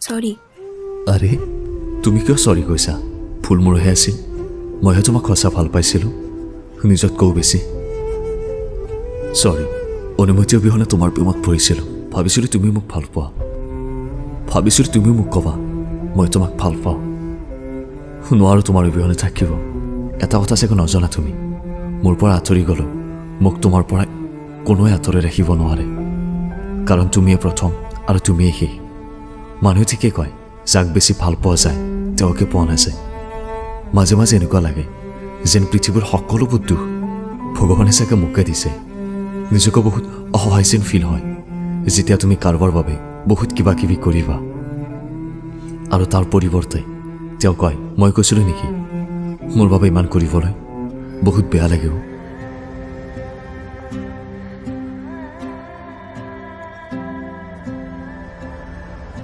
চৰি। আৰে, তুমি কিয় চৰি কৈছা? ভুল মোৰহে আছিল। মইহে তোমাক সঁচা ভাল পাইছিলোঁ, নিজতকৈও বেছি। চৰি, অনুমতি অবিহনে তোমাৰ প্ৰেমত পৰিছিলোঁ। ভাবিছিলোঁ তুমি মোক ভাল পোৱা। ভাবিছিলোঁ তুমিও মোক ক'বা, মই তোমাক ভাল পাওঁ। নোৱাৰোঁ তোমাৰ অবিহনে থাকিব। এটা কথা চাগে নজনা তুমি, মোৰ পৰা আঁতৰি গ'লেও মোক তোমাৰ পৰা কোনোৱে আঁতৰাই ৰাখিব নোৱাৰে, কাৰণ তুমিয়ে প্ৰথম আৰু তুমিয়ে শেষ। মানুহে ঠিকেই কয়, যাক বেছি ভাল পোৱা যায় তেওঁকে পোৱা নাযায়। মাজে মাজে এনেকুৱা লাগে যেন পৃথিৱীৰ সকলোবোৰ দুখ ভগৱানে চাগে মোকে দিছে। নিজকে বহুত অসহায় যেন ফিল হয়, যেতিয়া তুমি কাৰোবাৰ বাবে বহুত কিবা কিবি কৰিবা আৰু তাৰ পৰিৱৰ্তে তেওঁ কয়, মই কৈছিলোঁ নেকি মোৰ বাবে ইমান কৰিবলৈ? বহুত বেয়া লাগেও।